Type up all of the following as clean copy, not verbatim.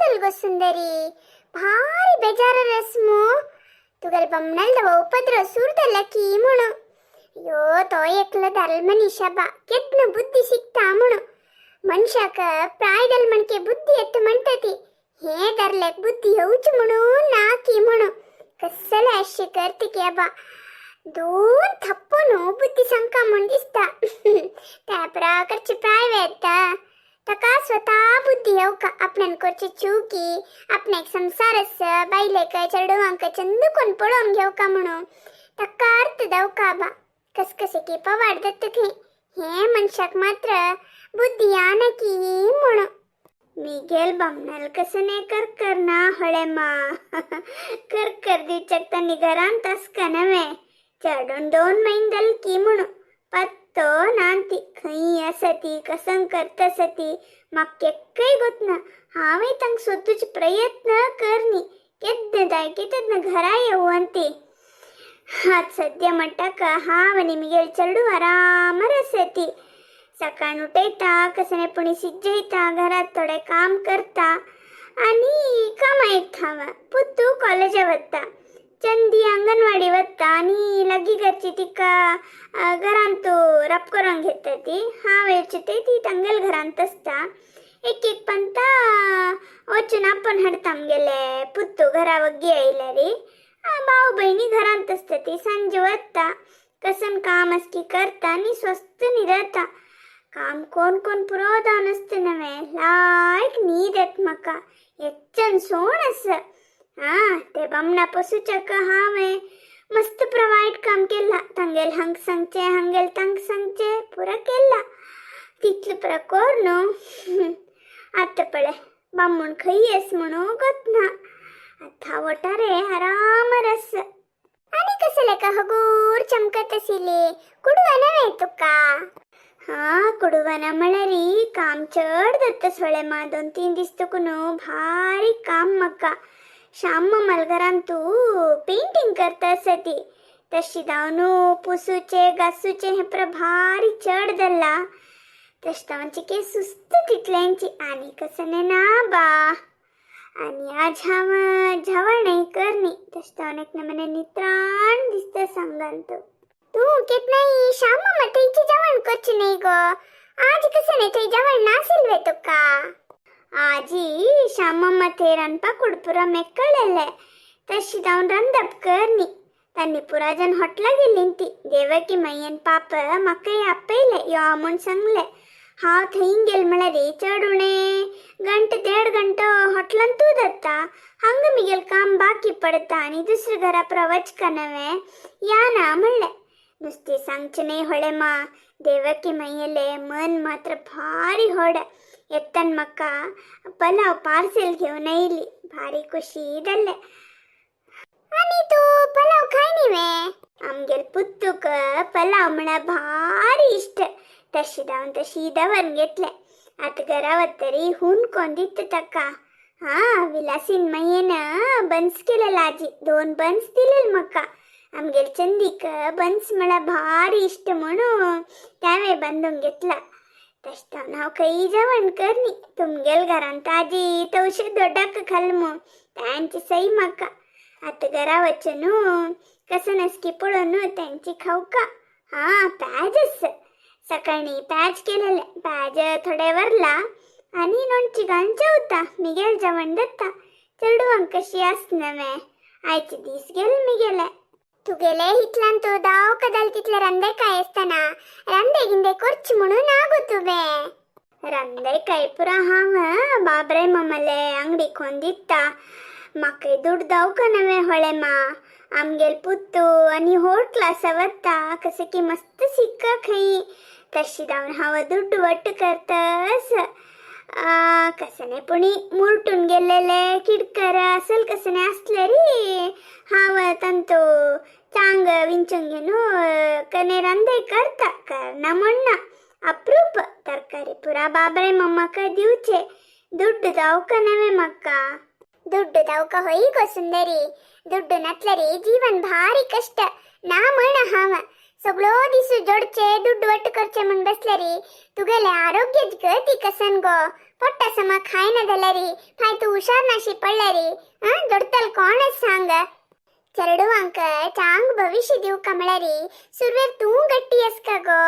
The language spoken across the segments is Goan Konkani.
जाल गो सुंदरी? भारी बेजार रस्मू. तुगेले बमणल उपद्रव सुरदಲ್ಲ की म्हणू. ಅಯ್ಯೋ, ತೋ एकलो दारल मनीषा बा, केद्न बुद्धी शिकता म्हणू. मनशाक प्रायदल म्हणके बुद्धी येत म्हणतती, हे धरल्याक बुद्धी येवची म्हणून ना की म्हणू. कसले अशे करते की बा, दोन थप्पो न्हू बुद्धी सांगका म्हूण दिसता. त्या प्रकारची प्राय येता ताका स्वतः बुद्धी येवका. आपणान करची चुकी, आपणाक संसार आसा, बायलेक चेडवांक चंद कोण पळोवन घेवका म्हणून ताका अर्थ दावका बा. कसकसे की पवाड दत्त खंय. हे मनशाक मात्र बुद्धी याना की म्हणून. मिगेल बमणाल कसं नाही कर कर ना होळे मा. कर कर दिवच्याक तांणी घरांत आसका नव्हे. चेडून 2 म्हयने जाले की म्हणून पत्तो ना ती. खंय आसा ती, कसं करता आसा ती, म्हाका केक्कय गोत ना. हांवें तांकां सोदूचे प्रयत्न करनी. केन्ना जाय की तेन्ना घरा येवन ती. आत सद्या म्हणटा का हांव आनी मिगेल चेडूं आरामार आसा ती. सकाळ उठयता, कसं पुणी शिजयता, घरात थोडें काम करता आनी कामाक हांव. पुत्तू कॉलेजा वता, चंदी अंगणवाडी वता आनी लागीं घरची तिका घरांत रप करून घेता ती. हांव येवचे ते ती तांगेल घरांत आसता. एक एक पंता वचून आपोवन हाडटा आमगेले पुत्तू घरा वग्गी आयल्यारी. भाव बहिणी घरांत आसता ती. सांजे वता, कसन काम आसकी करता आनी स्वस्त न्हिदता. काम कोण कोण पुरो जावन आसता नवें, लायक न्हीद येता म्हाका, येच्चन सोण आसा. हा, ते बामणा पसूच्याक हांवें मस्त प्रोवायड काम केला. तांगेल हांग सांगचें, हांगेल तांक सांगचें पुरा केला. तितलें पुरा कोर न्हू. आतां पळय, बामूण खंय येस म्हणून गोत ना. आतां वटारे आरामार आसा. आनी कसले का हगूर चमकत आशिल्ली? कुडवा नव्हे तुका? हा, कुडवना म्हळ्यार काम चड जाता सोळे मा. 2-3 दीस तुका न्हू भारी काम म्हाका. श्याम मामाल घरान तूं पेंटिंग करता आसा ती. तशी जावन पुसूचे घासूचे हें पुरा भारी चड जाल्ला. तशें जावन चिके सुस्त तितल्यांची आनी कसं ना बा. आनी आज हांव जेवणय करनी. तशें जावन एक नमने नित्राण दिसता सांगान तूं. तूं केन्नाय श्याम मामा थंयची जेवण करची न्ही गो? आज कसं न्ही थंय जेवण नाशिल्ले तुका? आजी श्यामम्मा थंय रांदपाक पुरा मेकळेले. तशी जावन रांदप करनी. तांणी पुरा जण हॉटला गेली ती. देवकी मैयन पाप म्हाकाय आपयले, यो म्हूण सांगले. हांव थंय गेल म्हळ्यार चड उणें घंट देड घंटो हॉटलांतूच जाता. हांगा मिगेल काम बाकी पडता आनी दुसऱ्या घरा पुरा वचका नवें, या ना म्हणलें. नुस्तें सांगचें न्ही होळे मा, देवकी मैयेले मन मात्र भारी होड. येतान म्हाका पलाव पार्सेल घेवन आयली. भारी खुशी जालें. आनी तूं पलाव खाय न्ही वे? आमगेल पुत्तूक पलाव म्हळ्यार भारी इश्ट. तशी जावन तशी दवरून घेतलें. आतां घरा वतरी हून कोण दिता ताका. हा, विलासीन मयेन बन्स केलेले आजी. दोन बन्स दिलेले म्हाका. आमगेल चंदीक बन्स म्हळ्यार भारी इश्ट म्हणून त्यावें बांदून घेतला. तशें जावन हांव खंय जेवण करनी. तुमगेल घरांत आजी तवशे दोडाक खाल मू, तांची सई म्हाका. आतां घरा वचून कसं नसकी पळोवन त्यांची खावका. हा, प्याज आसा. सकाळी प्याज केलेले. प्याज थोडे वरला आनी लोणची घालून जेवता. मिगेल जेवण जाता. चेडवांक कशी आस नवें. आयचे दीस गेले मिगेले. तुगेले हितल्यान तूं दाव कदाल तितले रांदे काय आसतना रांदे गिंदे करची म्हणून ना गो तुवें? रांदे काय पुरा हांव बाबरे मामाले अंगडी कोन दिता. म्हाका दुड दावका नवें होळे मा. आमगेल पुत्तू आनी होड क्लासा वता, कसं की मस्त शिक्का खंय. तशी जावन हांव दुड्ड वट्ट करतस. कसं नाही पुणी मुरटून गेलेले किडकर असल कसं नाही असले रे, हांव तांतो चांग विंचून घेवन कने रांदे करता. करना म्हण अप्रूप. तरकारी पुरा बाबरे मम्माक दिवचे. दुड्ड दावका नवें म्हाका. दुड्ಡು दावका होय गो सुंदरी. दुड्ಡು नतलरी जीवन भारी कष्ट ना म्हण. हांव सगळो दिसू जोडचे, दुड्ड वट्ट करचे म्हण बसलेरी तुगेले आरोग्यच गती कसन गो? पोट्टा समा खायना जाल्यारी फाय तूं हुशार नाशी पडल्यारी आं जोडतल कोणच सांग. चेरडुवांक चांग भविष्य दिवका म्हळ्यारी सुरवेर तूं गट्टी आसका गो.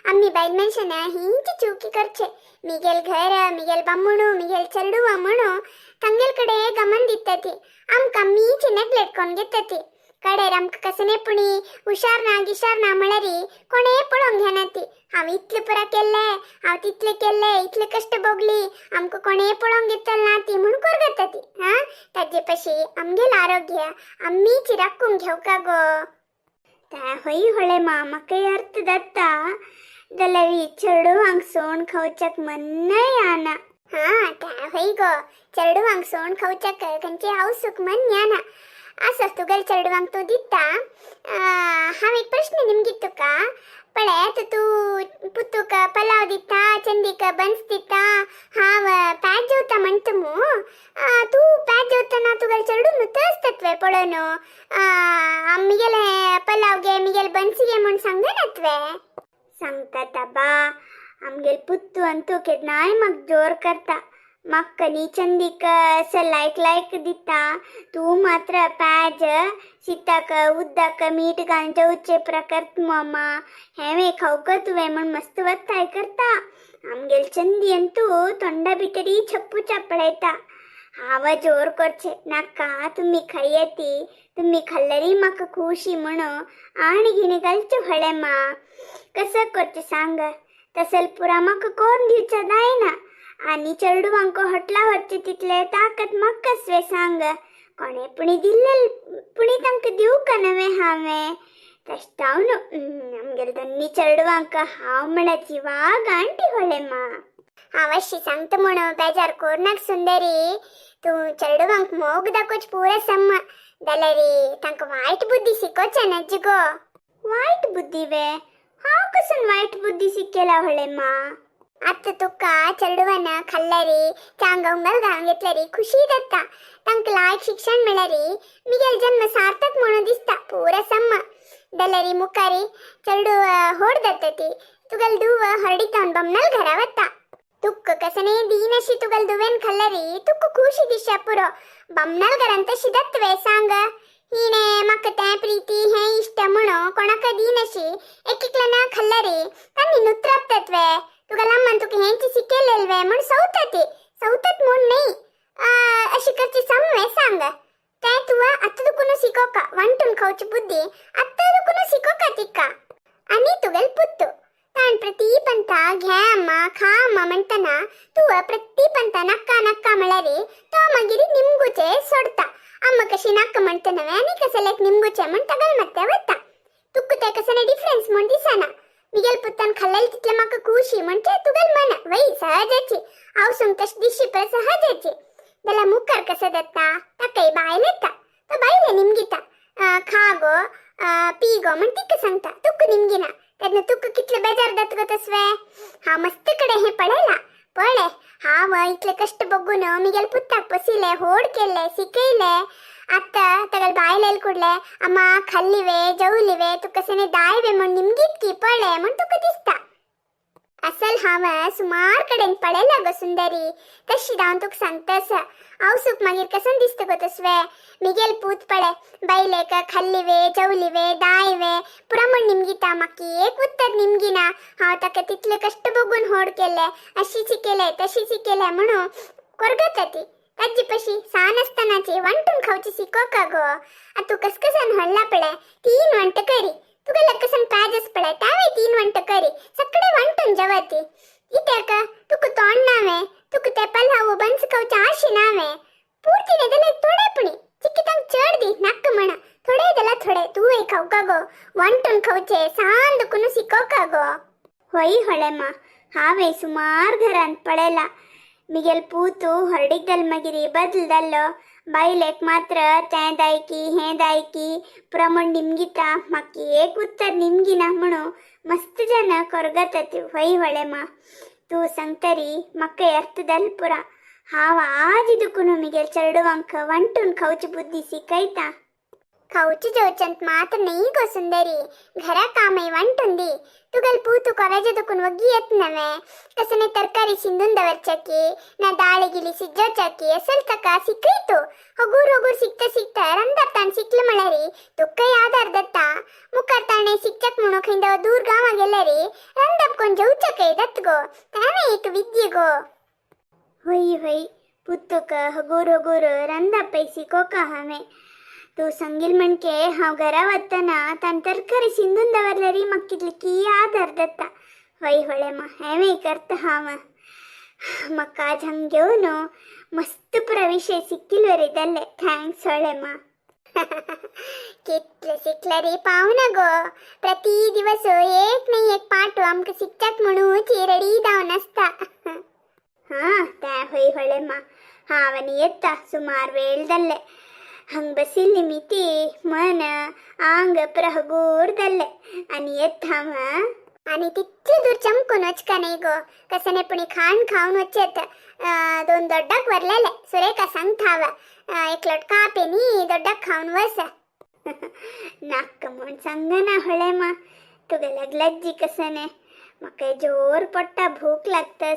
आमी बायल मनशान हींच चुकी करचे. मिगेल घर, मिगेल बामणू, मिगेल चेरडुवा म्हणू तांगेल कडे गमन दितती. आमकां मीच नेग्लेक्ट कोन्न घेतती. कडेर आमकां कसने पुणी हुशार ना गिशार ना म्हळ्यारी कोणे पळोवंक घेना ती. हांव इतलें पुरा केल्लें, हांव तितलें केल्लें, इतले कश्ट भोगली, आमकां कोणे पळोवंक घेतल ना ती म्हूण कोरगता ती. हां, ताजे पशी आमगेल आरोग्य आमीच राखूंक घेवका गो. त्या हय होळे मा, म्हाका अर्थ जाता जाल्यार चेडवांक सोण खावच्याक मन्नय आना. हां, त्या हय गो, चेडवांक सोण खावच्याक खंयचे हावसूक मन याना. आसो तुगेल चेडवांक तूं दिता. हांव एक प्रश्न निमगीत तुका. पळय, तूं पुतूक पलाव दिता, चंदीक बन्स दिता, हांव पॅज जेवता म्हणटा मू. तूं पॅज जेवतना तुगेल चेडूं नुतो आसतत्वे पळोवन मिगेले पलाव घे, मिगेल बन्स घे म्हूण सांगनात्वे? सांगता बा, आमगेल पुत्तू अंतू केन्नाय म्हाका जोर करता. म्हाका न्ही चंदीक असो लायक लायक दिता, तूं मात्र पॅज शिताक उदक मीठ घालून जेवचे पुरा करता. मम्मा, हेंवें खावका तुवें म्हूण मस्त वत्ताय करता. आमगेल चंदी अंतू तोंडा भितरी छप्पू चापळयता. हांव जोर करचें नाका, तुमी खायती, तुमी खाल्ल्यारी म्हाका खुशी म्हणून आणी गिणी घालचें व्हडलें मा. कसं करचें सांग? तसल पुरा म्हाका कोण दिवचें जायना आनी चेडवांक हॉटला व्हरचें तितलें ताकत म्हाका कसवें सांग? कोणे पुणी दिल्ले पुणी तांकां दिवंक नवें हांवें तशें जावन आमगेले दोनी चेडवांक हांव म्हळ्यार जिवा गांठी व्हडलें मा. हांव अशी सांगता म्हणून बेजार कोरनाक सुंदरी. तूं चेडवांक मोग दाखोवच पुरा सम्म जाल्यारी तांकां वायट बुद्धी शिकोवचें नज गो. वायट बुद्धी वे? हांव कसून वायट बुद्धी शिकयला व्हडलें मा? आतां तुका चेडवान खाल्ल्यारी चांग उंगल घालून घेतल्यारी खुशी जाता. तांकां लायक शिक्षण मेळ्ळ्यारी मिगेल जन्म सार्थक म्हणून दिसता पुरा सम्म. जाल्यारी मुखारी चेडू होड जाता ती तुगेल दुव हरडितावन बमनल घरा वता. तुक्क कसने दीनशी तुगेल दुवेन खाल्ल्यारी तुक्क खुशी दिसता पुरो. बमनल घरान तशी जातवे सांग? हिणे म्हाका तें प्रीती हें इश्ट म्हणून कोणाक दीनशी एक एकल्यान खाल्ल्यारी तांणी नुत्रापतत्वे. तुका अम्मान तुका हेंच शिकयलेलवे म्हूण सवता ती. सवतात म्हूण न्ही, अशी करची समवे सांग? तें तुवें आतां दुकून शिकोवका. वांटून खावची बुद्धी आतां दुकून शिकोवका तिका. आनी तुगेल पुत्तू ताण प्रति पंता घे अम्मा, खा अम्मा म्हणटना तूं प्रति पंता नाका नाका म्हळ्यारी तो मागीर निमगुचे सोडता. अम्मा कशी नाका म्हणटा नवे आनी कसलेक निमगुचे म्हण तगल मत्ते वता. तुका तें कसले डिफरन्स म्हूण दिसना. मिगेल पुत्तान खाल्लेले तितलें म्हाका खुशी म्हणजे तुगेल मन वय सहजाची. हांव सुंग तशें दिशी पर सहजाची. जाल्यार मुखार कसो जाता? ताकाय बायल येता. तो बायले निमगिता, खा गो, पी गो म्हण तिका सांगता, तुका निमगिना. तेन्ना तुका कितले बेजार जाता गो तसवे? हांव मस्त कडेन हें पळयलां. पळय, हांव इतले कश्ट बघून मिगेल पुत्ताक पोसिले, होड केल्ले, शिकयले. आतां तागेले बायल येयल कुडले अम्मा खाल्ली वे, जेवली वे, तुका कशें दाय वे म्हूण निमगीत की पळय म्हूण तुका दिसता. असल हांव सुमार कडेन पळयलां गो सुंदरी. तशी हांव तुका सांगता आसा. हांव सूक मागीर कसन दिसता गो तसवे? मिगेल पूत पळय, बायलेक खाल्ली वे, जेवली वे, दाय वे पुरा म्हूण निमगिता. म्हाका एक उत्तर निमगिना. हांव ताका तितले कश्ट बघून होड केले, अशी शिकयले, तशी शिकयले म्हणून कोरगता ती. ताजी पशी सान आसतनाची वांटून खावची शिकोवका गो. आतां तूं कसकसान व्हडला पळय, तीन वंट करी. तुका लक्कसन पाजस पळय, तावे तीन वंट करी सगळे वांटून जेवती. इत्याक तुका तोंड नावे, तुका ते पलाव बन्स खावचे आशी नावे. पूर्ती न्ही जाल्यार थोडे पुणी चिक्की तांक चड दी नाका म्हणा, थोडे जाल्यार थोडे तूं खावका गो. वांटून खावचे सान दुखून शिकोवका गो. होय होळेमा, हांवें सुमार घरांत पळयला. मिगेल पूतू हरडीक जाल मागीर बदल जाल्लो. बायलेक मात्र तें दायकी हें दायकी पुरा म्हूण निमगिता. म्हाका एक उत्तर निमगिना म्हणून मस्त जाण कोरगता ती. हय व्हडलें तूं सांगतरी म्हाका अर्थ जाल पुरा. हांव आज दुखून मिगेल चेडवांक वांटून खावची बुद्धी शिकयता. खावची जेवच्यांत मात्र नाही गो सुंदरी, घरा कामय वांटून दी. तुगेल पूतु कॉलेज दुकून वग्गी येत नवे, कसने तरकारी शिंदून दवरच्याकी ना दाळे गिली शिजोवच्याकी असल ताका शिकय तू. हगूर हगूर शिकता शिकता रंदाप ताण शिकलं म्हळ्यारी तुका आधार दत्ता. मुखार ताणें शिकच्याक म्हणून खंय दूर गांवा गेल्यारी रंदाप कोण जेवच्याकय दत्त गो. तेंवें एक विद्ये गो. होय होय, पुत्तुक हगूर हगूर रंदापय शिकोका हांवें. तूं सांगील म्हणके हांव घरा वतना तान तरकारी शिंदून दवरल्यारी म्हाका कितली आदार जाता. हय होळेमा, हेंवूय करता हांव. म्हाका आज हांग घेवन मस्त पुरा विशय शिकील वरी जालें. Thanks होळेमा. कितले शिकल्यारी पावना गो. प्रति दिवस एक नाही एक पाठ आमकां शिकच्याक म्हणून रेडी जावन आसता. हां, तें हय होळेमा. हांव आनी येता, सुमार वेळ जाल्ले. हंग बशिल्ली मिती मन आंग पुरा हगूर जाल्लें. आनी येता हांव आं. आणि तितले दूर चमकून वचका नाही गो. कसने पुणी खाण खावन वचेत. दोन दोड्डाक वरलेले सुरेखा सांगता हांव. एक लोट कापे नी दोड्डाक खावन वस. नाका म्हूण सांगना होळेमा, तुगे लज्जी कसने. म्हाका जोर पोट्टा भूक लागता.